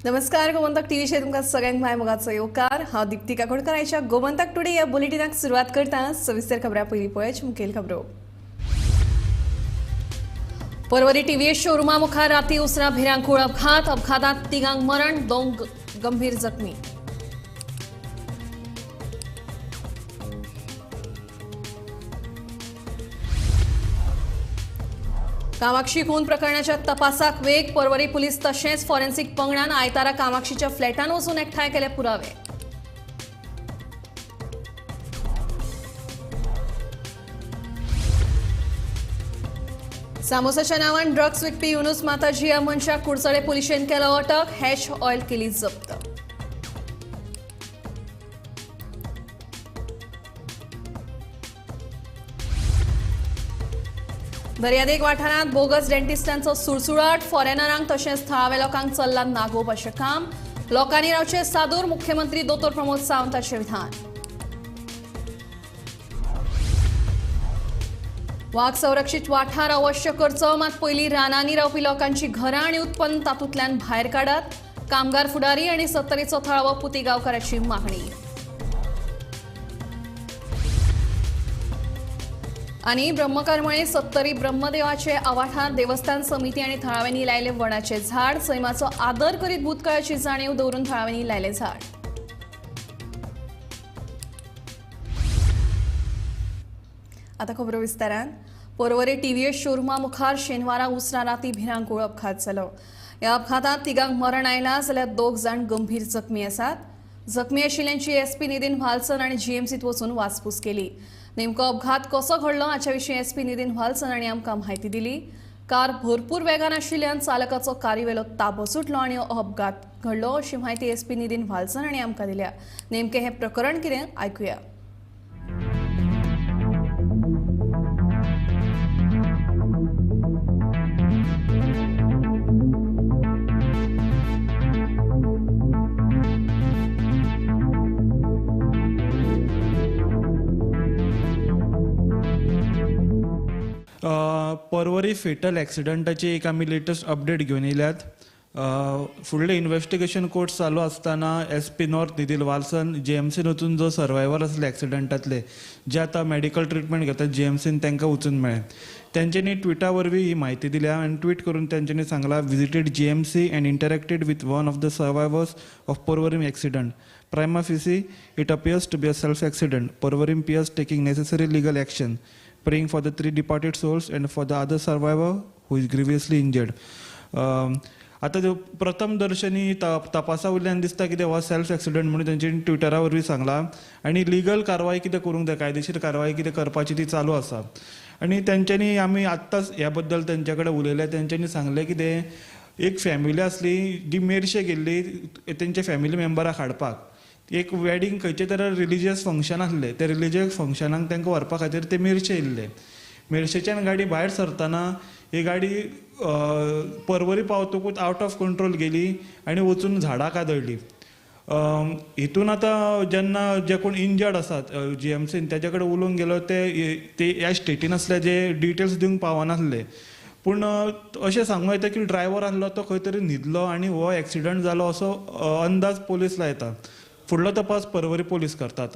नमस्कार, गोमंतक टीव्हीचेर तुमकां सगळ्यांक माय मोगाचो येवकार. हांव दीप्ती काकोडकर. आयच्या गोमंतक टुडे ह्या बुलेटिनाक सुरवात करता. सविस्तर खबरां पयलीं पळयात मुखेल खबरो. परवरी टीव्हीएस शोरुमा मुखार राती उसरां भिरांकूळ अपघात. अपघातात तिगांक मरण, दोन गंभीर जखमी. कामाक्षी खून प्रकरणाच्या तपासाक वेग. परवरी पुलीस तशेंच फॉरेन्सिक पंगडान आयतारा कामाक्षीच्या फ्लॅटान वचून एकठांय केले पुरावे. सामोसाच्या नावान ड्रग्स विकपी युनुस माताजी ह्या मनशाक कुडचडे पुलिशेन केलो अटक. हॅश ऑयल केली जप्त. दर्यादेग वाठारांत बोगस डेंटिस्टांचो सुळसुळाट. फॉरेनरांक तशेंच थळाव्या लोकांक चल्लां नागोवपाचें काम. लोकांनी रावचें सादूर. मुख्यमंत्री दोतोर प्रमोद सावंताचें विधान. वाग संरक्षीत वाठार अवश्य करचो, मात पयलीं रानांनी रावपी लोकांची घरां आनी उत्पन्न तातूंतल्यान भायर काडात. कामगार फुडारी आनी सत्तरीचो थळावो पुती गांवकाराची मागणी. आनी ब्रह्मकर्मळे सत्तरी ब्रह्मदेवाचे आवाठार देवस्थान समिती आनी थळाव्यांनी लायले वडाचे झाड. सैमाचो आदर करीत भूतकाळाची जाणीव दवरून थळाव्यांनी लायले झाड. आता खबरो विस्तारान. परवरी टीव्हीएस शोरुमा मुखार शेनवारा उसरां राती भिरांकूळ अपघात जालो. ह्या अपघातांत तिगांक मरण आयलां जाल्यार दोग जाण गंभीर जखमी आसात. जखमी आशिल्ल्यांची एसपी नितीन व्हालसन आनी जीएमसीत वचून वासपूस केली. नेमको अपघात कसो घडलो हाच्या विशीं एसपी नितीन व्हालसन हांणी आमकां म्हायती दिली. कार भरपूर वेगान आशिल्ल्यान चालकाचो कारी वेलो ताबो सुटलो आनी अपघात घडलो अशी म्हायती एसपी नितीन व्हालसन हांणी आमकां दिल्या. नेमकें हें प्रकरण कितें आयकुया. परवरी फेटल एक्सिडंटाची एक आमी लेटस्ट अपडेट घेवन येयल्यात. फुडलें इन्वेस्टिगेशन कोर्स चालू आसतना एस पी नॉर्थ निधील वाल्सन जीएमसीन वचून जो सर्वायवर आसले एक्सिडंटांतले जे आतां मेडिकल ट्रिटमेंट घेतात जीएमसीन तांकां वचून मेळ्ळें. तेंच्यांनी ट्विटा वरवीं ही म्हायती दिल्या आनी ट्वीट करून तेंच्यांनी सांगलां, visited GMC and interacted with one of the survivors of Porvorim accident. Prima facie it appears to be a self accident. Porvorim PS taking necessary legal action, praying for the 3 departed souls and for the other survivor who is grievously injured. आतां त्यो प्रथम दर्शनी तपासा वयल्यान दिसता कितें हो self accident म्हणून तेंच्यांनी ट्विटरा वरवीं सांगलां आनी लिगल कारवाय कितें करूंक जाय, कायदेशीर कारवाय कितें करपाची ती चालू आसा. आनी तेंच्यांनी आमी आत्तांच ह्या बद्दल तेंच्या कडेन उलयले. तेंच्यांनी सांगलें कितें एक फॅमिली आसली जी मेरशे गेल्ली तेंच्या फॅमिली मेंबराक हाडपाक. एक वेडींग खंयचें तरी रिलिजियस फंक्शन आसलें, त्या रिलिजियस फंक्शनाक तांकां व्हरपा खातीर ते मेरशे येयल्ले. मेरशेच्यान गाडी भायर सरतना ही गाडी परवरी पावतकूच आवट ऑफ कंट्रोल गेली आनी वचून झाडाक आदळ्ळी. हितून आतां जेन्ना जे कोण इंजर्ड आसात जीएमसीन तेजे कडेन उलोवंक गेलो ते ह्या स्टेटीन आसले जे डिटेल्स दिवंक पावनासले. पूण अशें सांगूं येता की ड्रायवर आसलो तो खंय तरी न्हिदलो आनी हो एक्सिडंट जालो असो अंदाज पोलीस लायता. फुडलो तपास परवरी पोलीस करतात.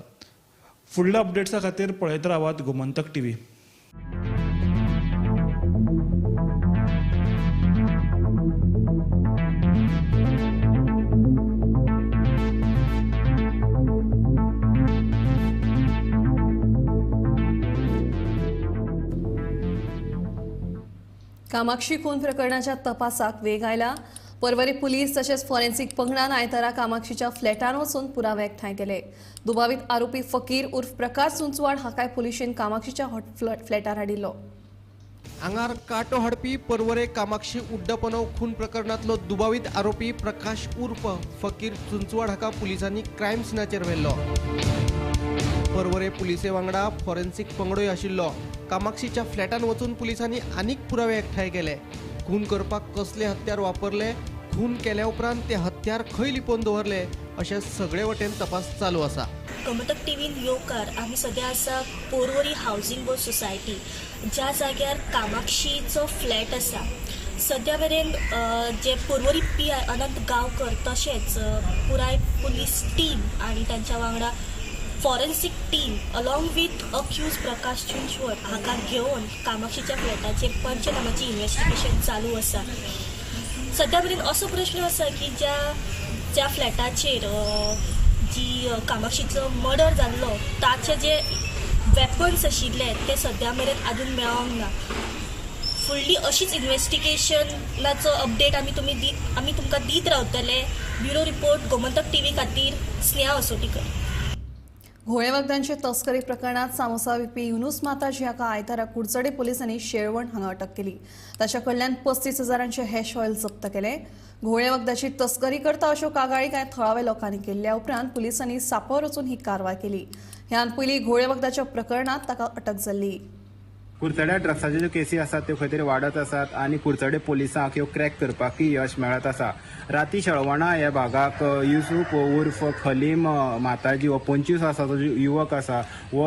फुडल्या अपडेट्सा खातीर पळयत रावात गोमंतक टीव्ही. कामाक्षी खून प्रकरणाच्या तपासाक वेग आयला. परवरी पुलीस तशेंच फॉरेन्सिक पंगडान आयतारा कामाक्षीच्या फ्लॅटान वचून पुरावे एकठांय केले. दुबावीत आरोपी फकीर उर्फ प्रकाश चुंचवाड हाकाय पुलिशेन कामाक्षीच्या फ्लॅटार हाडिल्लो. आंगार कांटो हाडपी परवरे कामाक्षी उड्डपनव खून प्रकरणांतलो दुबावीत आरोपी प्रकाश उर्फ फकीर चुंचवाड हाका पुलिसांनी क्रायम सिनाचेर व्हेल्लो. परवरे पुलिसे वांगडा फॉरेन्सिक पंगडोय आशिल्लो. कामाक्षीच्या फ्लॅटान वचून पुलिसांनी आनीक पुरावे एकठांय केले. खून करपाक कसले हत्यार वापरले, खून केल्या उपरांत ते हत्यार खंय लिपोवन दवरले अशें सगळे वटेन तपास चालू आसा. गोमंतक टीव्हीन येवकार. आमी सद्या आसा पोरवरी हावजींग बोर्ड सोसायटी, ज्या जाग्यार कामाक्षीचो फ्लॅट आसा. सद्या मेरेन जे पर्वरी PI अनंत गांवकर तशेंच पुराय पुलीस टीम आनी तांच्या वांगडा forensic team along with accused Prakash Chinchwad हाका घेवन कामाक्षीच्या फ्लॅटाचेर पंचनामाची इन्वेस्टिगेशन चालू आसा. सद्या मेरेन असो प्रश्न आसा की ज्या ज्या फ्लॅटाचेर जी कामाक्षीचो मर्डर जाल्लो ताचे जे वेपन्स आशिल्ले ते सद्या मेरेन अजून मेळोंक ना. फुडली अशीच इन्वेस्टिगेशनाचो अपडेट आमी तुमकां दीत रावतले. ब्युरो रिपोर्ट, गोमंतक टीव्ही खातीर स्नेहा असोटीकर. घोळे वखदांचे तस्करी प्रकरणात सामोसा विकपी युनुस माताजी हाका आयतारा कुडचडे पोलिसांनी शेळवण हांगा अटक केली. ताच्या कडल्यान 35,000चे हॅश ऑयल जप्त केले. घोळे वखदाची तस्करी करता अश्यो कागाळी कांय थळाव्या लोकांनी केल्ल्या उपरांत पुलिसांनी सापावर वचून ही कारवाय केली. ह्यान पयलीं घोळे वखदाच्या प्रकरणात ताका अटक जाल्ली. कुडचड्या ड्रग्साच्यो ज्यो केसी आसात त्यो खंय तरी वाडत आसात आनी कुडचडे पोलिसांक ह्यो क्रॅक करपाकय यश मेळत आसा. राती शेळवणा ह्या भागाक युसूफ उर्फ खलीम माताजी हो 25 वर्साचो युवक आसा हो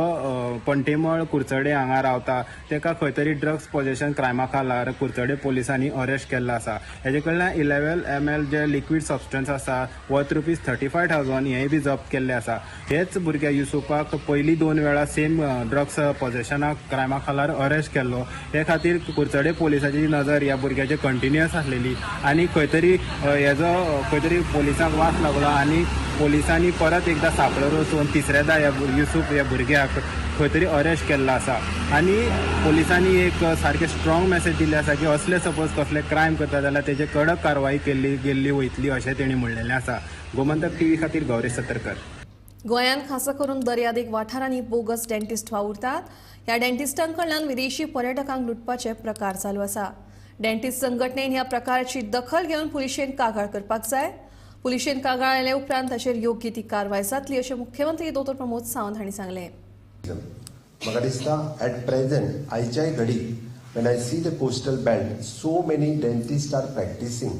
पंटेमळ कुडचडे हांगा रावता. ताका खंय तरी ड्रग्स पोजेशन क्रायमा खाला कुडचडे पोलिसांनी अरेस्ट केल्लो आसा. हेजे कडल्यान 11 ml जे लिक्वीड सबस्टन्स आसा वर्थ ₹35,000 हेंय बी जप्त केल्लें आसा. हेच भुरग्या युसुफाक पयलीं 2 वेळा सेम ड्रग्स पोजेशना क्रायमा खाला अरेस्ट केल्लो. हे खातीर कुडचडे पोलिसाची नजर ह्या भुरग्याचेर कंटिन्युअस आसलेली आनी खंय तरी हेजो खंय तरी पोलिसांक वास लागलो आनी पोलिसांनी परत एकदां सापळो वचून तिसऱ्यादा ह्या युसूफ ह्या भुरग्याक खंय तरी अरेस्ट केल्लो आसा. आनी पोलिसांनी एक सारके स्ट्रॉंग मॅसेज दिल्ली आसा की असले सपोज कसले क्रायम करता जाल्यार तेजे कडक कारवाई केल्ली गेल्ली वयतली अशें तेणी म्हणलेलें आसा. गोमंतक टीव्ही खातीर गौरेश सतरकर. गोंयांत खासा करून दर्यादेग वाठारांनी बोगस डेंटिस्ट वावुरतात. ह्या डेंटिस्टां कडल्यान विदेशी पर्यटकांक लुटपाचे प्रकार चालू आसा. डेंटिस्ट संघटनेन ह्या प्रकाराची दखल घेवन पुलिशेन कागाळ करपाक जाय. पुलिशेन कागाळ आयले उपरांत ताचेर योग्य ती कारवाय जातली अशें मुख्यमंत्री दोतोर प्रमोद सावंत हांणी सांगलें. म्हाका दिसता एट प्रेझेंट आयच्याय घडीक when I see the coastal belt so many dentist are practising.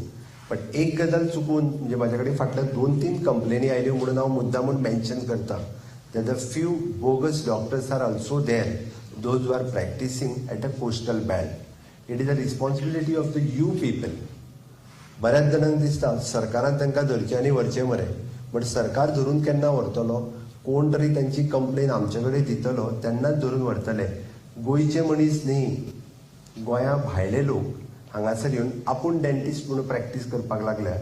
But एक गजाल चुकून म्हणजे म्हाज्या कडेन फाटल्या 2-3 कंप्लेनी आयल्यो म्हणून हांव मुद्दामून मेन्शन करता that the few bogus doctors are also there those who are practising at a coastal belt. It is a responsibility of the you people. बऱ्याच जाणांक दिसता सरकारान तांकां धरचें आनी व्हरचें मरे, बट सरकार धरून केन्ना व्हरतलो? कोण तरी तांची कंप्लेन आमचे कडेन दितलो तेन्नाच धरून व्हरतले. गोंयचे मनीस न्ही, गोंया भायले लोक हांगासर येवन आपूण डेंटिस्ट म्हणून प्रॅक्टीस करपाक लागल्या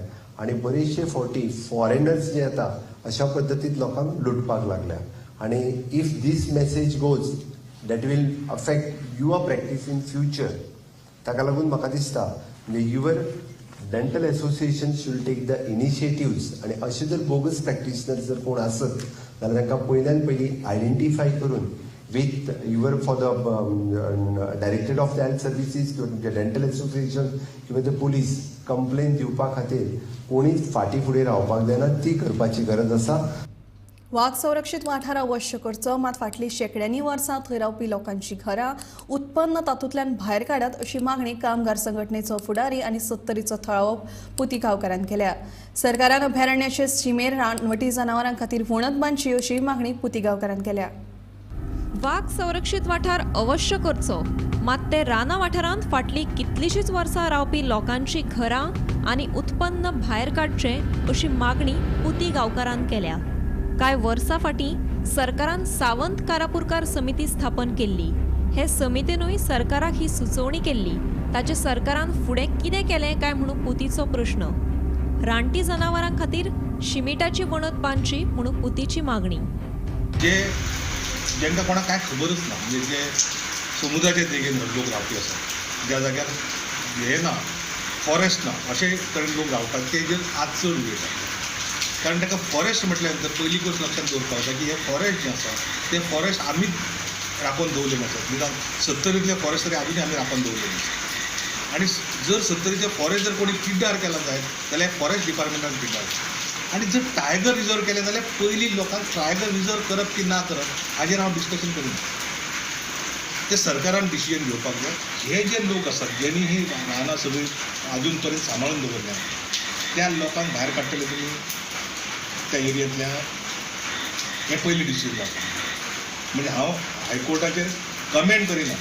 आनी बरेचशे फावटी फॉरेनर्स जे येता अशा पद्दतीन लोकांक लुटपाक लागल्या. आनी if this message goes that will affect your practice in future. ताका लागून म्हाका दिसता म्हणजे your dental association should take the initiatives आनी अशे जर बोगस प्रॅक्टिशनर जर कोण आसत जाल्यार तांकां पयल्यान पयलीं आयडेंटिफाय करून with your for the directorate of the health services किंवा तुमच्या डेंटल एसोसिएशन किंवा the police complain दिवपा खातीर कोणीच फाटीं फुडें रावपाक जायना, ती करपाची गरज आसा. वाग संरक्षीत वाठार अवश्य करचो, मात फाटलीं शेंकड्यांनी वर्सां थंय रावपी लोकांची घरां उत्पन्न तातूंतल्यान भायर काडात अशी मागणी कामगार संघटनेचो फुडारी आनी सत्तरीचो थळावो पुती गांवकारान केल्या. सरकारान अभयारण्याचे शिमेर रानवटी जनावरां खातीर वणत बांदची अशी मागणी पुती गांवकारान केल्या. वाग संरक्षीत वाठार अवश्य करचो, मात ते राना वाठारांत फाटलीं कितलींशींच वर्सां रावपी लोकांची घरां आनी उत्पन्न भायर काडचें अशी मागणी पुती गांवकारान केल्या. कांय वर्सां फाटीं सरकारान सावंत कारापूरकार समिती स्थापन केल्ली. हे समितीनूय सरकाराक ही सुचोवणी केल्ली. ताचे सरकारान फुडें कितें केलें काय म्हणून पुतीचो प्रश्न. रानटी जनावरां खातीर शिमिटाची वणत बांदची म्हणून पुतीची मागणी. जे जांकां कोणाक कांय खबरूच ना, म्हणजे जे समुद्राच्या देगेन लोक रावपी आसा, ज्या जाग्यार हें ना, फॉरेस्ट ना, अशे तरेन लोक रावतात तेजेर आज चड उलयतात. कारण ताका फॉरेस्ट म्हटल्या नंतर पयली गोश्ट लक्षांत दवरपाक जाय की हें फॉरेस्ट जें आसा तें फॉरेस्ट आमीच राखून दवरलें नासत. निदान 70तले फॉरेस्ट तरी आजुनूय आमी राखून दवरलें नासत. आनी जर 70चें फॉरेस्ट जर कोणी पिड्ड्यार केलां जायत जाल्यार फॉरेस्ट डिपार्टमेंटान पिड्ड्यार. आनी जर टायगर रिजर्व केलें जाल्यार पयलीं लोकांक टायगर रिजर्व करप की ना करप हाजेर हांव डिस्कशन करिना. तें सरकारान डिसिजन घेवपाक जाय. हे जे लोक आसात ज्यांनी ही रानां सगळीं आजून पर्यंत सांबाळून दवरल्या त्या लोकांक भायर काडटले तुमी त्या एरियेंतल्या, हें पयलीं डिसिजन जावपाक. म्हणजे हांव हायकोर्टाचेर कमेंट करिना,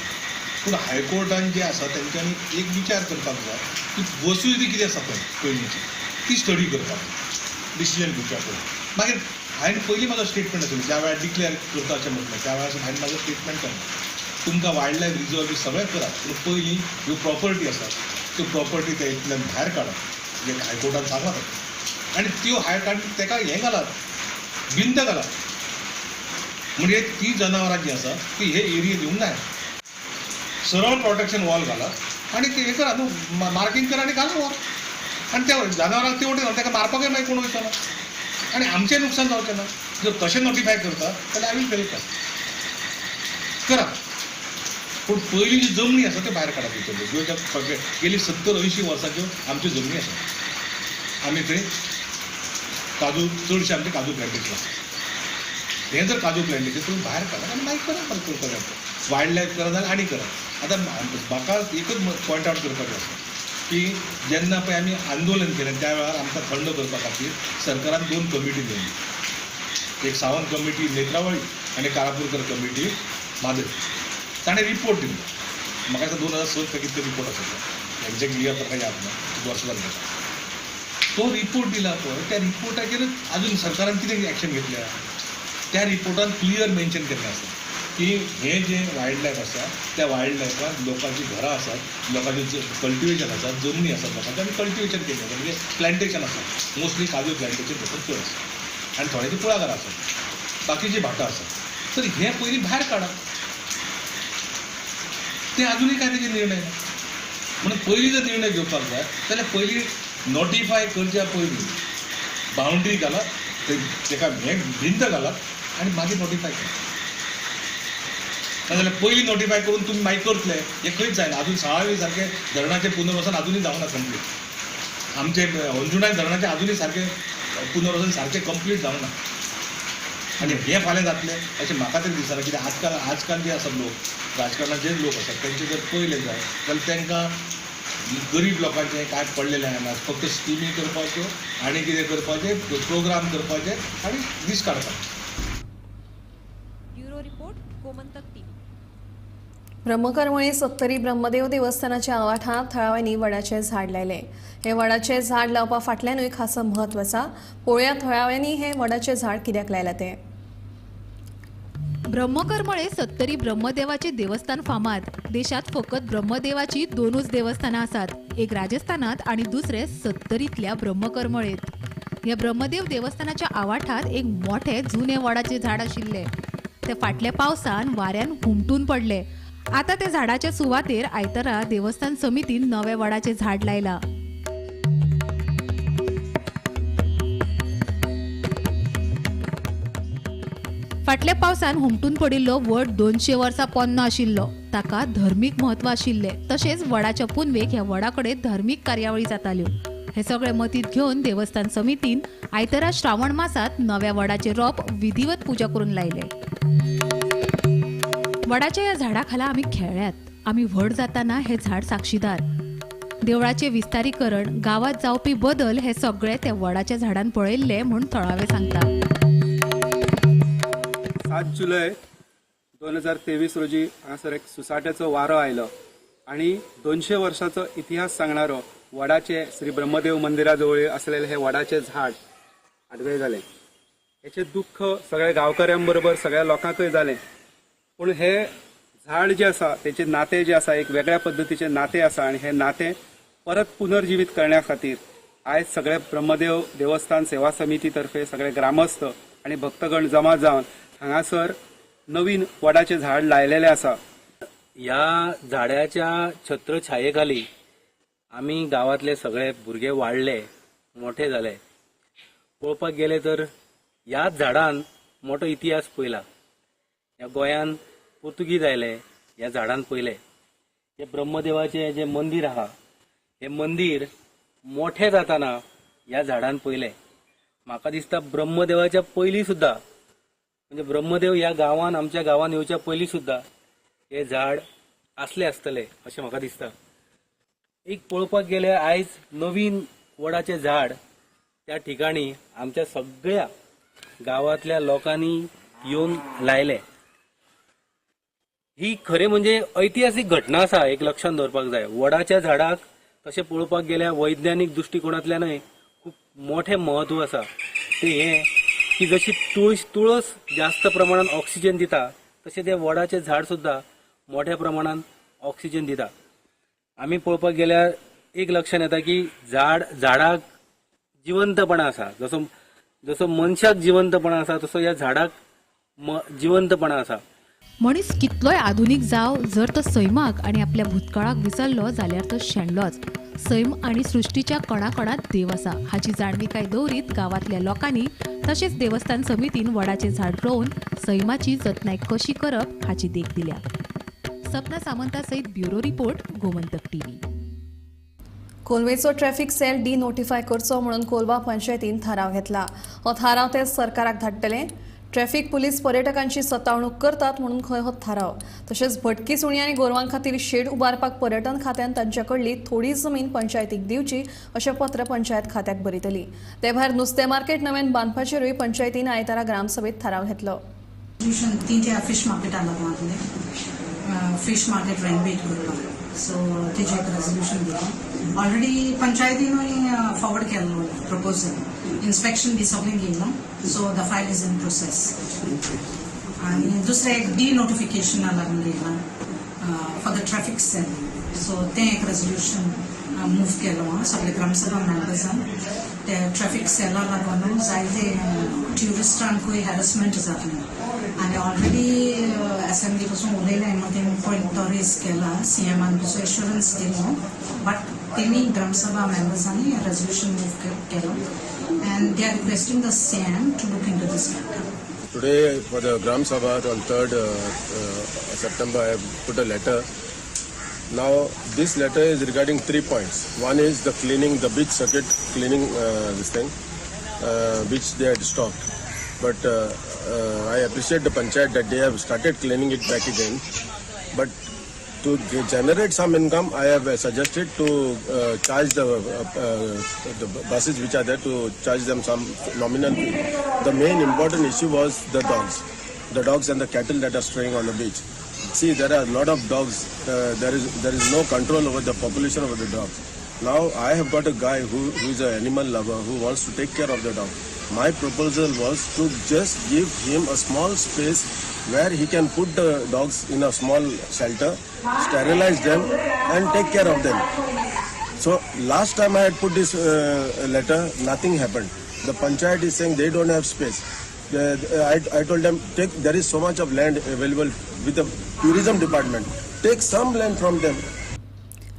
पूण हायकोर्टान जें आसा तेंच्यांनी एक विचार करपाक जाय की वस्तुस्थिती कितें आसा पळय पयलींची ती स्टडी करपाक जाय, डिसिजन घेवच्या पयलीं. मागीर हांवें पयलीं म्हाजो स्टेटमेंट आशिल्लो ज्या वेळार डिक्लेअर करता अशें म्हटलें त्या वेळार हांवें म्हाजो स्टेटमेंट केल्लो, तुमकां वायल्ड लायफ रिजर्व बी सगळें करात पूण पयलीं ह्यो प्रॉपर्टी आसात त्यो प्रॉपर्टी त्या इतल्यान भायर काडात, म्हणजे हायकोर्टान सांगलां ताका, आनी त्यो भायर काडून ताका हें घालात, भिंत घालात, म्हणजे ती जनावरां जीं आसा ती हे एरियेत येवंक जायना. सरळ प्रोटेक्शन वॉल घालात आनी ते हें करा न्हू, मार्कींग करा आनी घाला वॉल, आनी त्या जनावरांक ते वटेन ताका मारपाकय मागीर कोण वयचो ना आनी आमचें नुकसान जावचें ना. जर तशें नोटिफाय करता जाल्यार I will verify करा, पूण पयलीं जी जमनी आसा त्यो भायर काडा भितरल्यो, ज्यो ज्या गेली 70-80 वर्सांच्यो आमच्यो जमनी आसात. आमी थंय काजू चडशे आमचे काजू प्लांटेशन आसा, हें जर काजू प्लांटेशन तुमी भायर काडा आनी मागीर करा परत करपाक, वायल्ड लायफ करा जाल्यार आनी करा. आतां म्हाका एकूच पॉयंट आवट करपाचें आसा की जेन्ना पळय आमी आंदोलन केलें त्या वेळार आमकां थंड करपा खातीर सरकारान 2 कमिटी नेमली, एक सावंत कमिटी नेत्रावळी आनी कारापूरकर कमिटी म्हादय. ताणें रिपोर्ट दिलो, म्हाका दिसता 2006 काय कितें रिपोर्ट आसा तो, एक्झॅक्ट इयर म्हाका याद ना, खूब वर्सां जालीं ताका. तो रिपोर्ट दिला पळय त्या रिपोर्टाचेरच अजून सरकारान कितें एक्शन घेतल्या, त्या रिपोर्टान क्लियर मेन्शन केल्लें आसा की हें जें वायल्ड लायफ आसा त्या वायल्ड लायफान लोकांचीं घरां आसात, लोकांचें कल्टिवेशन आसा, जमनी आसात लोकांचें, आनी कल्टिवेशन केल्लें आसा, म्हणजे प्लांटेशन आसा, मोस्टली काजू प्लांटेशन थंयसर चड आसा आनी थोड्यांचीं कुळागरां आसात, बाकीचीं भाटां आसात. तर हें पयलीं भायर काडात, तें आजुनूय कांय तेजेर निर्णय ना. म्हणून पयलीं जर निर्णय घेवपाक जाय जाल्यार पयलीं नोटिफाय करच्या पयलीं बावंड्री घालात, तेका हें भिंत घालात आनी मागीर नोटिफाय करात. नाजाल्यार पयलीं नोटिफाय करून तुमी मागीर करतले हें खंयच जायना. अजून साळावली सारकें धरणाचें पुनर्वसन अजुनूय जावना कंप्लीट, आमचें अंजुणा धरणाचें अजुनूय सारकें पुनर्वसन सारकें कंप्लीट जावना, आनी हें फाल्यां जातलें अशें म्हाका तरी दिसना. कित्याक आजकाल जे आसात लोक राजकारणाचे लोक आसात तेंचे जर पयलें जाय जाल्यार तांकां गरीब लोकांचें कांय पडलेलें आसना, फक्त स्किमी करपाच्यो आनी कितें करपाचें, प्रोग्राम करपाचे आनी दीस काडपाचे. Bureau report, Gomantak TV. Brahmakarmali Sattari Brahmadev देवस्थानाच्या आवाठांत थळाव्यांनी वडाचें झाड लायलें. हें वडाचें झाड लावपा फाटल्यानूय खासा म्हत्व आसा. पळोवया थळाव्यांनी हें वडाचें झाड कित्याक लायलां तें. ब्रह्मकरमळे सत्तरी ब्रह्मदेवाचे देवस्थान फामाद. देशात फकत ब्रह्मदेवाची 2 देवस्थानां आसात, एक राजस्थानात आनी दुसरे सत्तरींतल्या ब्रह्मकरमळेत. ह्या ब्रह्मदेव देवस्थानाच्या आवाठांत एक मोठे जुने वडाचे झाड आशिल्ले, ते फाटल्या पावसान वाऱ्यान हुमटून पडले. आता त्या झाडाच्या सुवातेर आयतारा देवस्थान समितीन नवे वडाचे झाड लायला. फाटल्या पावसान हुमटून पडिल्लो वड 200 वर्सां पोन्नो आशिल्लो, ताका धर्मीक म्हत्व आशिल्लें. तशेंच वडाच्या पुनवेक ह्या वडा कडेन धर्मीक कार्यावळी जाताल्यो. हे सगळे मतींत घेवन देवस्थान समितीन आयतारा श्रावण मासांत नव्या वडाचे रोप विधिवत पुजा करून लायले. वडाच्या ह्या झाडा खाला आमी खेळ्ळ्यात, आमी व्हड जाताना हे झाड साक्षीदार. देवळाचे विस्तारीकरण, गांवांत जावपी बदल हे सगळे त्या वडाच्या झाडान पळयल्ले म्हूण थळावे सांगता. 7 जुलय 2023 रोजी हांगासर एक सुसाट्याचो वारो आयलो आनी 200 वर्सांचो इतिहास सांगणारो वडाचे श्री ब्रह्मदेव मंदिरा जवळ असलेले हे वडाचे झाड आडवे जालें. हेचें दुख्ख सगळ्या गांवकऱ्यां बरोबर सगळ्या लोकांकय जालें, पूण हे झाड जे आसा तेचे नातें जे आसा एक वेगळ्या पद्दतीचें नातें आसा आनी हें नातें परत पुनर्जिवीत करण्या खातीर आयज सगळे ब्रह्मदेव देवस्थान सेवा समिती तर्फे सगळे ग्रामस्थ आनी भक्तगण जमा जावन हांगासर नवीन वडाचें झाड लायलेलें आसा. ह्या झाडाच्या छत्रछाये खाली आमी गांवांतले सगळे भुरगे वाडले, मोठे जाले. पळोवपाक गेले तर ह्याच झाडान मोठो इतिहास पळयला. ह्या गोंयान पुर्तुगीज आयले, ह्या झाडान पळयले. हे ब्रह्मदेवाचें जें मंदीर आहा, हें मंदीर मोठें जाताना ह्या झाडान पळयलें. म्हाका दिसता ब्रह्मदेवाच्या पयलीं सुद्दां, म्हणजे ब्रह्मदेव ह्या गांवान, आमच्या गांवान येवच्या पयलीं सुद्दां हें झाड आसलें आसतलें अशें म्हाका दिसता. एक पळोवपाक गेल्यार आयज नवीन वडाचें झाड त्या ठिकाणी आमच्या सगळ्या गांवांतल्या लोकांनी येवन लायलें. ही खरें म्हणजे ऐतिहासीक घटना आसा, एक लक्षांत दवरपाक जाय. वडाच्या झाडाक तशें पळोवपाक गेल्यार वैज्ञानीक दृश्टिकोणांतल्यानय खूब मोठें म्हत्व आसा. तें हें की जशी तुळस जास्त प्रमाणान ऑक्सिजन दिता तशें तें वडाचें झाड सुद्दां मोठ्या प्रमाणान ऑक्सिजन दिता. आमी पळोवपाक गेल्यार एक लक्षांत येता की झाडाक जिवंतपणा आसा. जसो जसो मनशाक जिवंतपणा आसा तसो ह्या झाडाक जिवंतपणा आसा. मनीस कितलोय आधुनीक जाव, जर तो सैमाक आनी आपल्या भूतकाळाक विसरलो जाल्यार तो शेणलोच. सैम आनी सृश्टीच्या कणाकणांत देव आसा हाची जाणविकाय दवरीत गांवांतल्या लोकांनी तशेंच देवस्थान समितीन वडाचें झाड रोवन सैमाची जतनाय कशी करप हाची देख दिल्या. सपना सामंता सयत ब्युरो रिपोर्ट, गोमंतक टीव्ही. कोलवेचो ट्रॅफिक सेल डी नोटिफाय करचो म्हणून कोलवा पंचायतीन थाराव घेतला. हो थाराव ते सरकाराक धाडटले. ट्रॅफिक पुलीस पर्यटकांची सतावणूक करतात म्हणून खंय हो थाराव. तशेंच भटकी सुणी आनी गोरवां खातीर शेड उबारपाक पर्यटन खात्यान तांचे कडली थोडी जमीन पंचायतीक दिवची अशें पत्र पंचायत खात्याक बरयतली. ते भायर नुस्तें मार्केट नव्यान बांदपाचेरूय पंचायतीन आयतारा ग्रामसभेत थाराव घेतलो. फिश मार्केटा लागून फिश मार्केट रेनोवेट करपाक, सो तेजेर एक रेजोल्युशन दिलां. ऑलरेडी पंचायतीनूय फॉरवर्ड केल्लो प्रपोजल, इन्स्पेक्शन बी सगळें घेयलां, so the file is in process. आनी दुसरें एक डी नोटिफिकेशना लागून घेयलां for the traffic cell, so तें एक रेजोल्युशन मूव केलो आहा सगळे ग्रामसभा मेंबर्सान. ते ट्रॅफिक सेला लागून जायते ट्युरिस्टांकूय हॅरसमेंट जातलें आनी ऑलरेडी असेंब्ली पसून उलयलें मग तेणी पॉयंट तो रेज केला, सीएमान पसून एश्योरन्स दिलो, बट तेणी ग्रामसभा मेंबर्सांनी रेजोल्युशन मूव केलो and they are requesting the CM to look into this matter. Today for the Gram Sabha on 3rd September I have put a letter. Now this letter is regarding 3 points. One is the cleaning, the beach circuit cleaning, this thing, which they had stopped. But I appreciate the panchayat that they have started cleaning it back again. But to generate some income, I have suggested to charge the buses which are there, to charge them some nominal fee. The main important issue was the dogs and the cattle that are straying on the beach. See, there are a lot of dogs. There is no control over the population of the dogs. Now I have got a guy who is an animal lover who wants to take care of the dog. My proposal was to just give him a small space where he can put the dogs in a small shelter, sterilize them and take care of them. So last time I had put this letter, nothing happened. The panchayat is saying they don't have space. I told them, there is so much of land available with the tourism department. Take some land from them.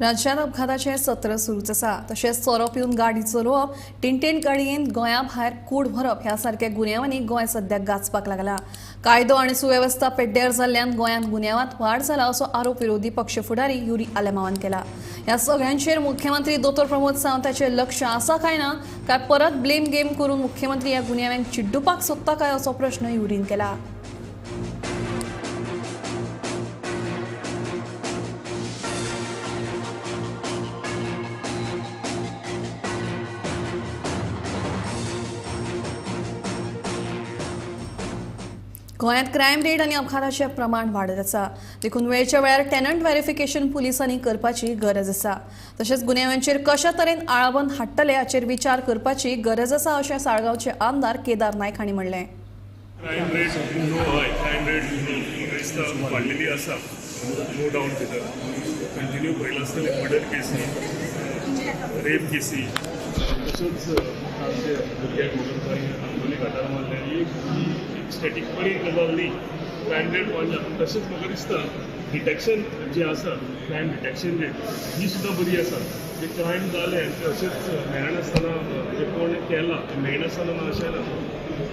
राज्यात अपघाताचें सत्र सुरूच आसा. तशेंच सोरो पिवन गाडी चलोवप, टिंटेन गाडयेन गोंया भायर कूड व्हरप ह्या सारक्या गुन्यांवांनी गोंय सद्याक गाजपाक लागला. कायदो आनी सुवेवस्था पेड्ड्यार जाल्ल्यान गोंयांत गुन्यांवांत वाड जाला असो आरोप विरोधी पक्ष फुडारी युरी आलेमावान केला. ह्या सगळ्यांचेर मुख्यमंत्री दोतोर प्रमोद सावंताचें लक्ष आसा काय ना, काय परत ब्लेम गेम करून मुख्यमंत्री ह्या गुन्यांवांक चिड्डुपाक सोदता काय असो प्रश्न युरीन केला. गोंयांत क्रायम रेट आनी अपघाताचें प्रमाण वाडत आसा, देखून वेळच्या वेळार टेनंट व्हेरिफिकेशन पुलिसांनी करपाची गरज आसा. तशेंच गुन्यांवांचेर कशा तरेन आळाबंद हाडटले हाचेर विचार करपाची गरज आसा अशें साळगांवचे आमदार केदार नायक हांणी म्हणलें. क्रायम रेट नो हय, क्रायम रेट दिसता वाडलेली आसा, नो डावट भितर कंटिन्यू पळयला आसतलें. मर्डर केसी, रेप केसी, तश्योच आमचे भुरग्याक व्हरून थंय आंदोली घाटार मारले, ही स्टॅटीक बरी गजाल न्ही. क्रायम रेट वाडला, पूण तशेंच म्हाका दिसता डिटेक्शन जें आसा, क्रायम डिटेक्शन रेट ही सुद्दां बरी आसा. जे क्रायम जालें तें अशेंच मेळनासतना, जें कोण केलां तें मेळनासतना ना अशें ना,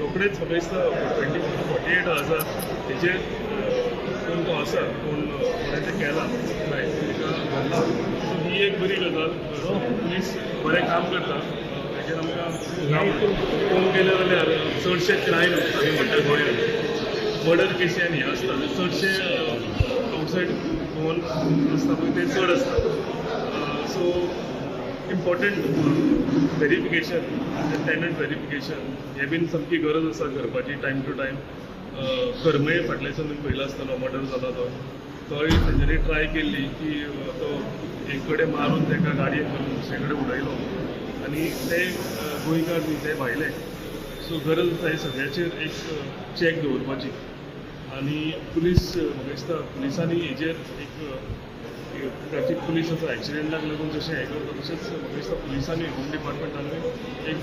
रोखडेच म्हाका दिसता 24 to 48 आवर्सार तेजेर कोण तो आसा, कोण कोणें तें केलां क्रायम ताका धरला. सो ही एक बरी गजाल. पुलीस बरें काम करता हेजेर आमकां पळोवंक गेलें जाल्यार चडशे क्रायम आमी म्हणटा गोंयांत मर्डर केसी आनी हें आसता चडशे आवटसायड गोवन आसता पळय ते चड आसता. So important verification, tenant verification हें बीन सामकी गरज आसा करपाची टायम टू टायम. करमय फाटल्या दिसा तुमी पळयला आसतलो मर्डर जाला तो, तोय तेंच्यांनी ट्राय केल्ली की तो एक कडेन मारून ताका गाडयेक घालून दुसरे कडेन उडयलो आनी ते गोंयकार न्ही ते भायले. सो गरज आसा हे सगळ्याचेर एक चॅक दवरपाची आनी पुलीस म्हाका दिसता पुलिसांनी हेजेर एक ट्रॅफीक पुलीस आसा एक्सिडेंटाक लागून जशें हें करता तशेंच म्हाका दिसता पुलिसांनी होम डिपार्टमेंटानूय एक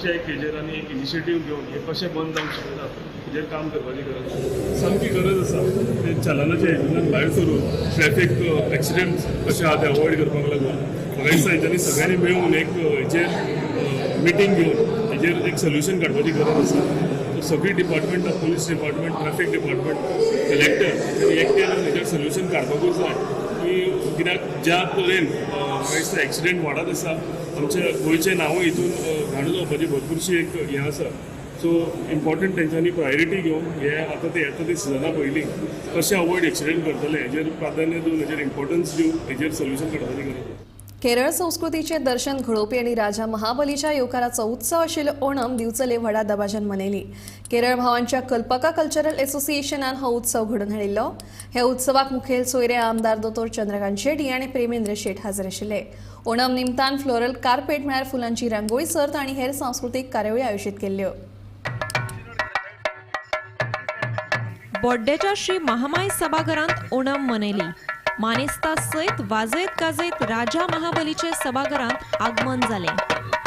चॅक हेजेर आनी एक इनिशिएटीव घेवन हें कशें बंद जावंक शकता हेजेर काम करपाची गरज आसा. सामकी गरज आसा ते चलनाच्या हेतूंतल्यान भायर सरून ट्रॅफीक एक्सिडेंट कशे आहा ते अवॉयड करपाक लागून म्हाका दिसता हेंच्यांनी सगळ्यांनी मेळून एक हेजेर मिटींग घेवन हेजेर एक सोल्युशन काडपाची गरज आसा. सो सगळीं डिपार्टमेंटां, police department, traffic department, collector हेंच्यांनी एकठांय येवन हेजेर सोल्युशन काडपाकूच जाय की कित्याक ज्या तरेन म्हाका दिसता एक्सिडेंट वाडत आसा आमच्या गोंयचें नांवूय हितून घाण जावपाची भरपूरशी एक हें आसा. सो इम्पॉर्टंट तेंच्यांनी प्रायोरिटी घेवन हे आतां ते येता ते सिजना पयलीं कशें अवॉयड एक्सिडेंट करतले हेजेर प्राधान्य दिवन हेजेर इम्पॉर्टन्स दिवन हेजेर सोल्युशन काडपाची गरज आसा. केरळ संस्कृतीचे दर्शन घडोवपी आनी राजा महाबलीच्या येवकाराचो उत्सव आशिल्लो ओणम दिवचले व्हडा दबाज्यान मनयली. केरळ भावांच्या कल्पका कल्चरल एसोसिएशनान हो उत्सव घडोवन हाडिल्लो. ह्या उत्सवाक मुखेल सोयरे आमदार दोतोर चंद्रकांत शेट्टी आनी प्रेमेंद्र शेट हाजीर आशिल्ले. ओणम निमतान फ्लोरल कार्पेट म्हळ्यार फुलांची रांगोळी सर्त आनी हेर सांस्कृतीक कार्यावळी आयोजीत केल्ल्यो. बोड्डेच्या श्री महामाय सभाघरांत ओणम मनयली. मानेस्ता सयत वाजयत गाजयत राजा महाबलीचे सभाघरांत आगमन जालें.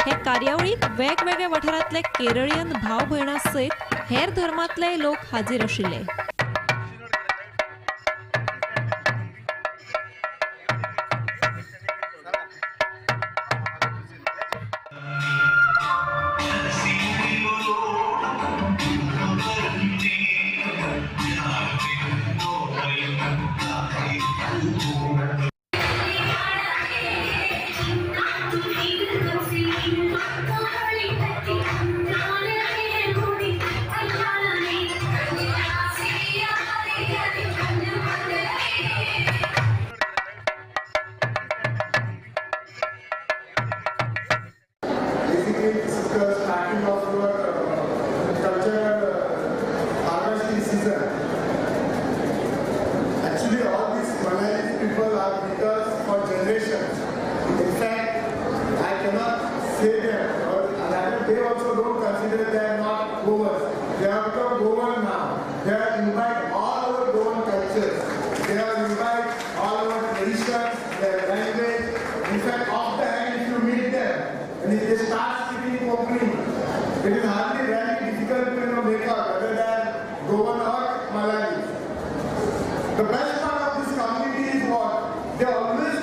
हे कार्यावळीक वेगवेगळ्या वाठारांतले केरळीयन भाव भयणां सयत हेर धर्मांतलेय लोक हाजीर आशिल्ले. This is the starting of your cultural harvesting season. Actually, all these Malayali people are with us for generations. In fact, I cannot say them, or rather they also don't consider they are not Goans. They have become Goan now. They have imbibed all our Goan cultures. They have imbibed all our traditions, their language. In fact, off the hand, if you meet them, and if they start speaking Konkani, it is hardly very difficult to make out whether they are Goan or Malayali. The best part of this community is what? They always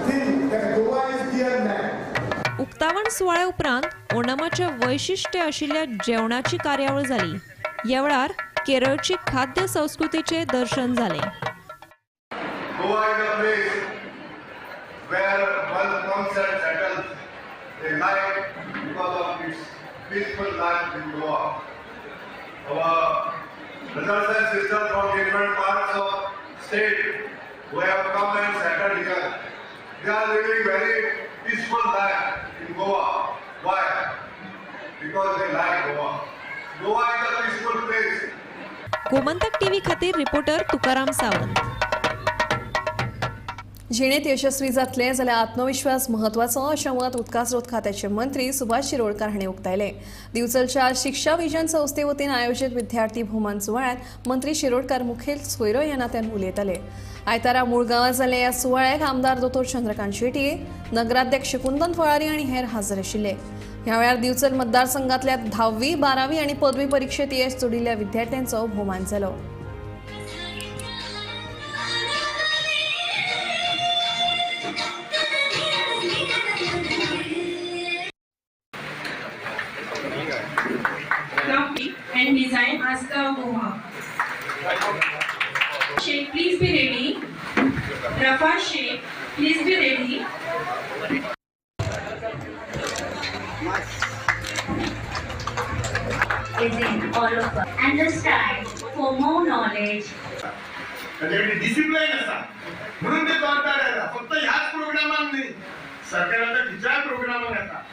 think that Goa is their land. उक्तावण सुवाळ्या उपरांत ओणमाचे वैशिष्ट्य आशिल्ल्या जेवणाची कार्यावळ जाली. ह्या वेळार केरळची खाद्य संस्कृतीचे दर्शन जालें. Goa is a place where one comes and settles a life because of its peaceful life in Goa. Our brothers and sisters from different parts of state who have come and settled here, they are living very peaceful life in Goa. Why? Because they like Goa. Goa is a peaceful place. Gomantak TV खातीर reporter Tukaram Sawant. जिणेत यशस्वी जातले जाल्यार आत्मविश्वास म्हत्वाचो अशें मत उदका स्रोत खात्याचे मंत्री सुभाष शिरोडकार हांणी उक्तायलें. दिवचलच्या शिक्षा विजन संस्थे वतीन आयोजीत विद्यार्थी भोवमान सुवाळ्यांत मंत्री शिरोडकार मुखेल सोयरो ह्या नात्यान उलयताले. आयतारा मुळगांवां जाल्ल्या ह्या सुवाळ्याक आमदार दोतोर चंद्रकांत शेट्ये, नगराध्यक्ष कुंदन फळारी आनी हेर हाजीर आशिल्ले. ह्या वेळार दिवचल मतदारसंघातल्या 10वी, 12वी आनी पदवी परिक्षेत येस जोडिल्ल्या विद्यार्थ्यांचो भोवमान जालो. And design Asta Goa. Sheikh, please be ready. Rafa Sheikh, please be ready. Is in all of us and the strive for more knowledge. Discipline असा म्हणून ते तोडतात येता. फक्त ह्याच प्रोग्रामाक न्ही, सरकाराच्या खंयच्याय प्रोग्रामाक येता.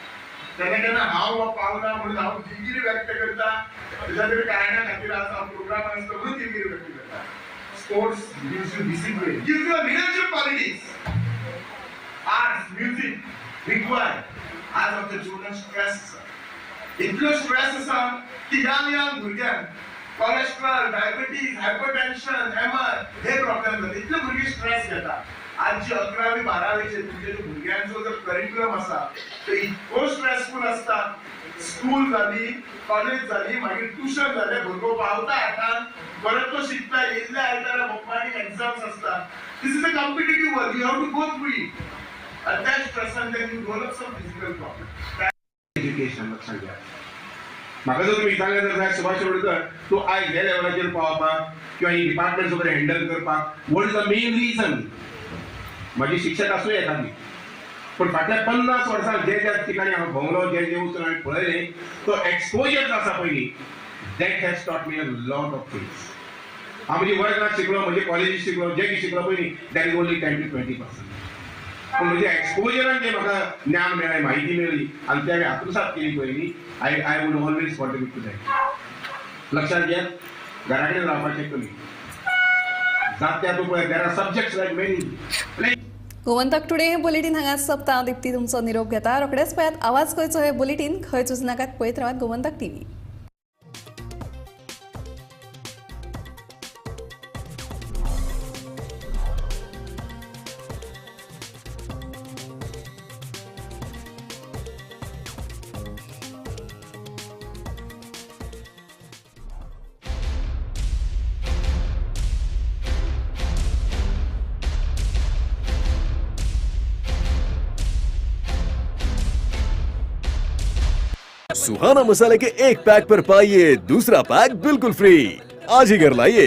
तेन्ना केन्ना हांव पावना म्हणून हांव दिलगिरी व्यक्त करता. तुज्या तरी कारणा खातीर आज हांव प्रोग्राम आसता म्हणून दिलगिरी व्यक्त करता. Sports gives you discipline, gives you leadership qualities. Arts, music required. आज आमच्या जिवनात स्ट्रेस आसा, इतलो स्ट्रेस आसा की ह्यान ह्यान भुरग्यांक कॉलेस्ट्रॉल, डायबिटीज, हायपरटेन्शन, एमआर हे प्रॉब्लेम जाता. इतले भुरगीं स्ट्रेस घेता. आज जी 11वी 12वीचे तुमच्या जे भुरग्यांचो जो करिक्युलम आसा तो इतको स्ट्रेसफूल आसता. स्कूल जाली, कॉलेज जाली, मागीर ट्युशन जालें, भुरगो पावता 8आंक, परत तो शिकता, येयल्ल्या आयतारा पप्पा एग्जाम्स आसता. This is a competitive world, you have to go through it. आणि त्या स्ट्रेसान then you develop some physical problem. Education लक्षात घ्या. म्हाका जर तुमी विचारलें जर जाय, सुभाष शिरोडकर तूं आयज ह्या लेवलाचेर पावपाक किंवा ही डिपार्टमेंट वगैरे हँडल करपाक, what is the main reason? म्हाजी शिक्षक आसूं येताली, पूण फाटल्या 50 वर्सां जे ज्या ठिकाणी हांव भोंवलो, जे जे वचून हांवें पळयलें, तो एक्सपोजर जो आसा पयलीं, that has taught me a lot of things. हांव म्हजी वर्गात शिकलो, म्हजे कॉलेजीत शिकलो, जे कितें शिकलो पयलीं, that is only 10 to 20%. पूण म्हज्या एक्सपोजरान जें म्हाका ज्ञान मेळ्ळें, म्हायती मेळ्ळी आनी ते हांवें आत्मसात केली पयलीं, I would always contribute to that. लक्षात घेयात, घरा कडेन रावपाचें कमी जात त्या तूं पळय, there are subjects like many. Gomantak today हे बुलेटीन हांगा सोंपता. दीप्ती तुमचो निरोप घेता. रोखडेच पळयात आवाज गोंयचो हे बुलेटीन. खंयच वचनाकात, पळयत रावात गोमंतक टीव्ही. सुहाना मसाले के एक पैक पर पाइए दूसरा पैक बिल्कुल फ्री। आज ही घर लाइए।